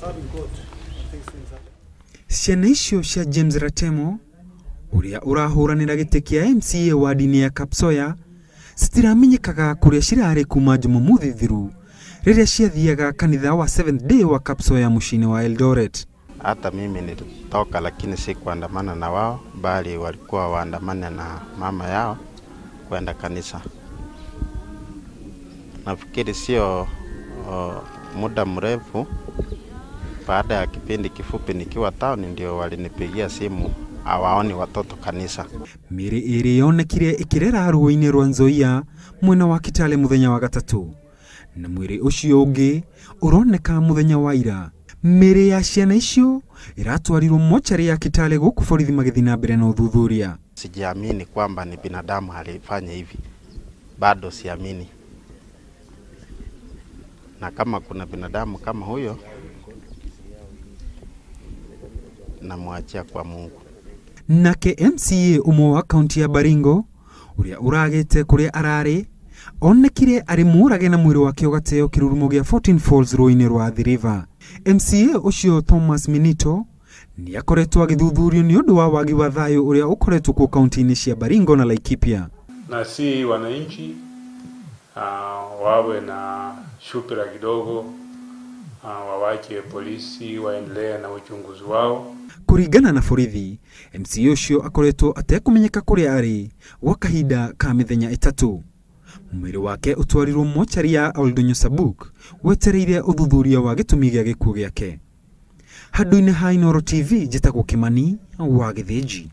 Serving God and things happen. Ciana icio cia James Ratemo ũrĩa ũrahũranĩra gĩtĩ kĩa MCA wadi-inĩ ya Kapsoya citiramenyekaga kũrĩa cirarĩ kuma Jumamothi thiru rĩrĩa ciathiaga kanitha wa Seventh Day wa Kapsoya mũciĩ-inĩ wa Eldoret. Hata mimi nilitoka, lakini si kuandamana na wao, bali walikuwa waandamane na mama yao kwenda kanisa. Nafikiri sio muda mrefu baada ya kipindi kifupi nikiwa town ndio walinipigia simu hawaoni watoto kanisa. Mĩĩrĩ ĩrĩ yonekire ĩkĩrera rũĩ-inĩ rwa Nzoia mwena wa Kitale mũthenya wa gatatũ, na mwĩrĩ ũcio ũngĩ ũroneka mũthenya wa ira. Mĩĩrĩ ya ciana icio ĩratwarirwo mocarĩ ya Kitale gũkũ borithi magĩthiĩ na mbere na ũthuthuria. Sijiamini kwamba ni binadamu alifanya hivi, bado siamini. Na kama kuna binadamu kama huyo, namwachia kwa Mungu. Nake MCA ũmwe wa kaunti ya Baringo ũrĩa ũragĩte kũrĩa ararĩ onekire arĩ mũrage na mwĩrĩ wake ũgateo kĩrurumo gĩa 14 Falls rũĩ-inĩ rwa Athi River. MCA ũcio Thomas Minito nĩ akoretwo agĩthuthurio nĩ ũndũ wa wagi wa thayũ ũrĩa ũkoretwo kuo kaunti-inĩ cia Baringo na Laikipia. Na si wananchi wawe na shupira kidogo, wawache polisi waendelee na uchunguzi wao. Kũringana na borithi, MCA ũcio akoretwo atekũmenyeka kũrĩa arĩ gwa kahinda ka mĩthenya ĩtatũ. Mwĩrĩ wake ũtwarirwo mocarĩ ya Oldonyo Sabuk wetereire ũthuthuria wa gĩtũmi gĩa gĩkuũ gĩake. Handũ-inĩ ha Inooro TV, njĩtagwo Kĩmani wa Gĩthĩnji.